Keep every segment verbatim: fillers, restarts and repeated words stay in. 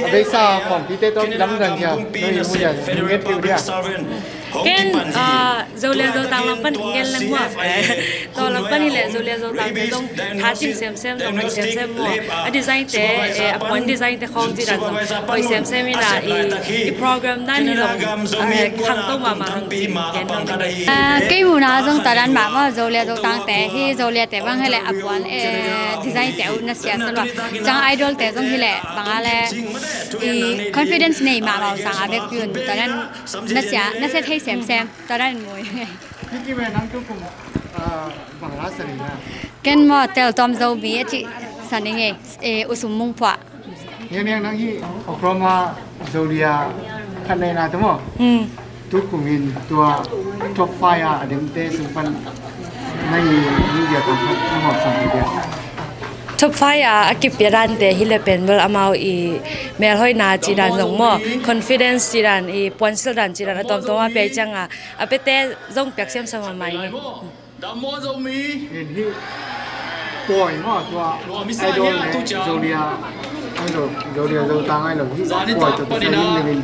A beisa pawmpite tawh kilamdang hia? Noi mu hia, nget piu hia? Ken, ah, Zolia Zotang lam pan gen leng hua. Tua lam pan hileh Zolia Zotang te zong tha cing semsem zong hoih semsem maw. A design te, eh, a puan design te khawng ci dan zong hoih semsem ina i, i program dan hi zong, eh, khangto mahmah hang ci gen dong. Ah, kei muhna zong tua dan mah maw, Zolia Zotang te hi, Zolia te bang hileh a puan, eh, design te uh na sia sa lua. Ciang idol te zong hileh bang a le i confidence nei mahmah uh sang a bek piun tua dan na sia, na sia thei semsem tua dan mui. Hiki me nang tu kum, ah, bang la sa ni na? Ken maw tel tuam Zomi a ci sa ni ngei, eh, usum mung phuah. Niang niang nang hi Oklahoma Zolia khat nei na tu maw? Hmm. Tu kum in tua top five a, a demte sung pan nang i ni dia kong khat na maw sang ni dia. Top five a, a kipia dante hileh pen bel amau i melhoihna ci dan zong maw, confidence ci dan, i puansil dan ci dan a tuamtuam a pia i ciang a, a piate zong piak siamsa mahmah i ngei. In hi pawi maw tua idol le Zolia, idol, Zolia Zotang idol hi pawi tua tua sa in in.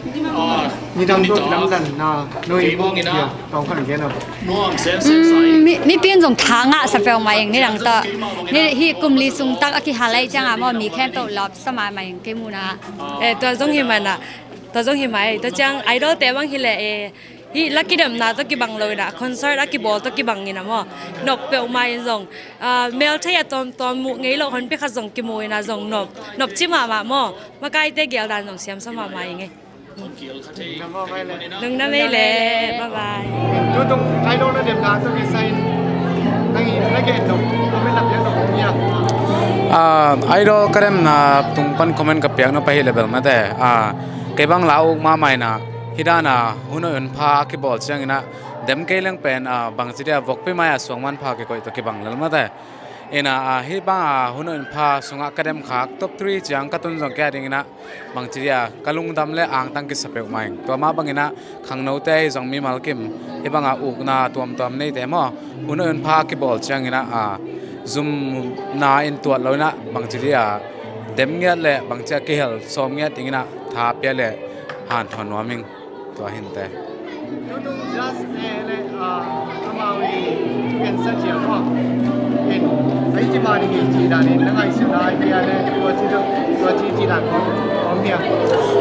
Nidang tua kilamdan na noi mu hia, tawng khan gen a. Mm, mi, mipi in zong tha ngah sa peuhmah ing nidang tawh. Ni hi kum li sung tak a kihal lai ciang a maw mi khempeuh lawp sa mahmah ing kei muhna. Eh, tua zong hi mah na. Tua zong hi mah eh. Tua ciang idol te bang hileh eh, hi la kidemna tawh kibang lo ina, concert a kibawl tawh kibang ina maw. Nop peuhmah in zong, ah, mel thei a tuamtuam muh ngei lo honpi khat zong kimu ina zong nop, nop ci mahmah maw. Makaite geldan zong siamsa mahmah ing ei. Lungdam ei le, bye bye. Tutung idol na demna tawh kisai in nang i na gen dong comment na piak dong hia? Ah, idol ka demna tung pan comment ka piak na pah hi le bel mate. Ah, kei bang la uk mahmah ina hi dan a hun hoih hun pha a kibawl ciang ina dem kei leng pen, ah, bangci dia vokpi mai a suang manpha kikoih tawh kibang lel mate. Ina, ah, hi bang a hun hoih hun pha sungah ka dem khak top three ciang ka tun zong kei a ding ina bangci dia ka lungdam le angtang kisa peuhmah ing. Tua mah bang ina khangnote hi zong mimal kim hi bang a ukna tuamtuam neite maw hun hoih hun pha kibawl ciang ina, ah, zumna in tuat lo ina bangci dia dem ngiat le bangci a kihel sawm ngiat ding ina tha pia le hanthawn nuam ing. Tua hinte. Tutung judge te le, ah, amau i thugensa ciang maw. In, ai ci mah ding hi ci dan in na ngaihsutna ai pia le tua ci, tua ci ci dan khawng om hia?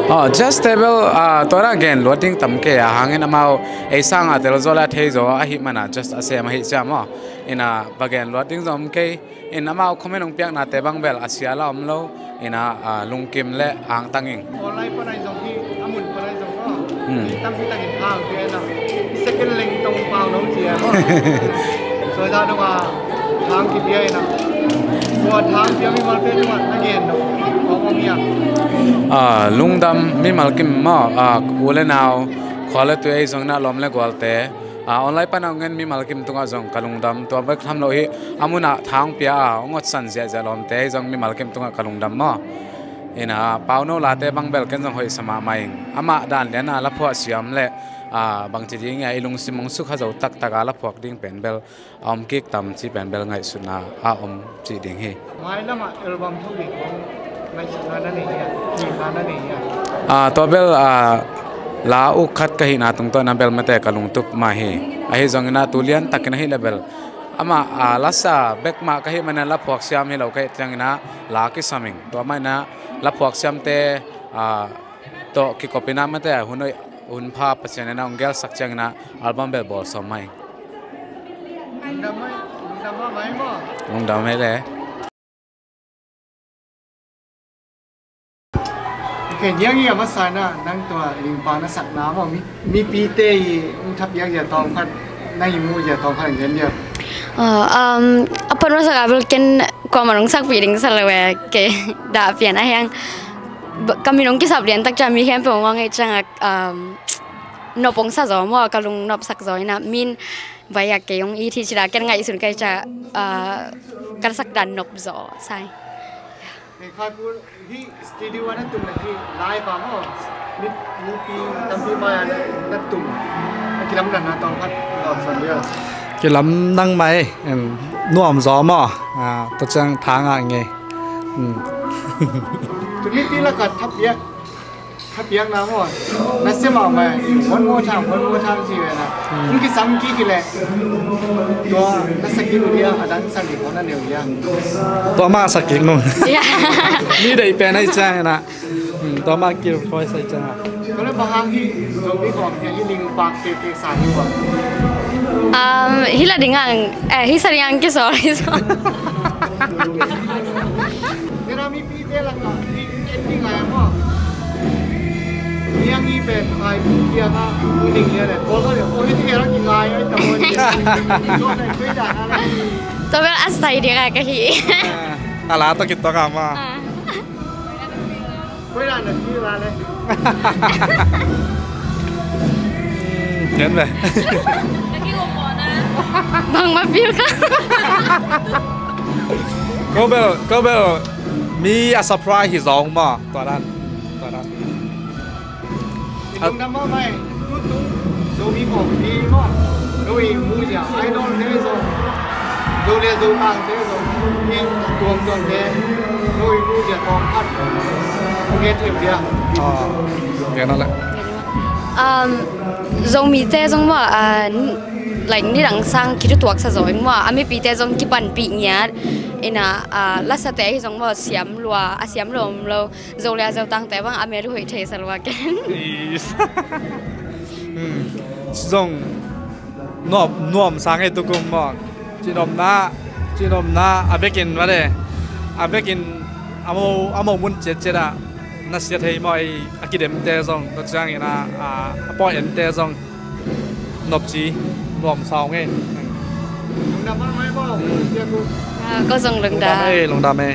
Ah, judge te bel, ah, tua na gen luat ding tam kei a hangin amau ei sang a tel zaw le a thei zaw ahih mana judge a sem ahih ciang maw. Ina va gen luat ding zong om kei. In amau comment hong piaknate bang bel a sia la om lo. Ina, ah, lungkim le angtang ing. Online pan ai zong hi, a mun pan ai zong ko. Hmm. Hi tampi takin hang pia ina. Second leng tong pau lo cia ko. Tua za dong a hang kipia ina. Tua hang pia mimal pia tua na gen dong. Kong ong ia. Ah, lungdam mimal kim maw, ah, u le nau, khua le tui ei zong ina lawm le gualte. Ah, online pan a hong en mimal kim tungah zong ka lungdam. Tua bek tham lo hi a munah tha hong pia a hong otsan ziahziah lawmte hi zong mimal kim tungah ka lungdam maw. Ina, ah, pauno late bang bel ken zong hoih sa mahmah ing. Amah dan lian a la phuah siam le, ah, bangci ding a i lungsim hong sukha zo taktak a la phuak ding pen bel a om kik tam ci pen bel ngaihsutna a om cih ding hi. Mailam ah album tho ding kong ngaihsutna na nei hia, kihna na nei hia? Ah, tua bel, ah, la uk khat ka hihna tungtawn a bel mate ka lungtup mah hi. Ahi zongin ah tu lian takin ahi le bel amah, ah, lasa bek mah ka hih manin la phuak siam hi lo ka hih ciangin ah la kisam ing. Tua mah in ah la phuak siamte, ah, tawh kikopin ah mate hun hoih hun pha Pasian in ah hong gelsak ciangin ah album bel bawl sawm mah ing. Lungdam ei le. Ok, niang i a masa in ah nang tua lingpa na sakna maw, mi, mipite i hong thapiak zia tawm khat, nang i mu zia tawm khat in gen dia. Ah, um, a pan masa ka bel ken kuamah hong sakpih ding sa lo e, kei dah pian a hiang. Ba, ka min hong kisap lian tak ciang mi khempeuh hong ngei ciang a, um, nop hong sa zaw maw, ka lung nop sak zaw in ah min vai a kei hong it hi ci dah ken ngaihsun ka hih ciang, ah, ka sak dan nop zaw sai. Hei, Khai Pu, hih studio ah na tum le hih live ah maw, mi, mipi tampi mai ah na, na tum, na kilamdanna tawm khat lawmsan dia. Kilamdang mai, em, nuam zaw maw, ah, tua ciang tha ngah ngei. Hmm. Tu mipi lakah thapiak Piakna maw, na sia mahmah, one more time, one more time ci ve na. Hmm. Hong kisam kik hi leh, tua na sa kik uh dia, a dang sa kik uh na neu dia. Tua mah sa kik nung. Ya. Mi deih pen ahih ciangin ah. Hmm, tua mah kik koi sa ahih ciangin ah. Tua leh bang hang hi, Zomi kong hi, hi ling pak te te sa hi kong. Um, hi la ding ang, eh, hi sa ding ang kisawl, hi sawl. Mira mi Pite lakah, mi en ding ngai maw. Mi a ngi pen, ai, mi a nga, mi ding lia le. Bol ko le, oh, hiti hera ki ngai, ai, ta mo ni. Tua bel a sai ding a ka hi. A la to kit to ka ma. Ah. Koi la na ti la le. Ngen ve. Bang ma feel ka. Ko bel, ko bel. Mi a surprise hi zong maw, tua dan, tua dan. Lungdam mahmah, tutung Zomi kong hi maw, no i mu zia idol te zong, Zo le Zo tang te zong, i tuang tuang te, no i mu zia tawm khat, mu nge thei dia. Ah, nge na le. Um, Zomi te zong maw, ah, like, nidang sang kitutuak sa zong maw, a mipi te zong kipanpih ngiat, ina, ah, lasa te hi zong maw, siam lua, a siam lua om lo. Zo le a Zo tangte bang a mel uh hoih thei sa lua ken. Is. Hmm. Zong nuam, nuam sang ei tukum maw. Cinomna, cinomna a bekin made. A bekin a mo, a mo mun ciatciat ah na sia thei maw ei a kidemte zong. Tua ciangin a, a, a pawh ente zong. Nopci, nuam sau ngei. Lungdam mahmah ei maw. Sia ku. Ah, ko zong lungdam. Lungdam ei, lungdam ei.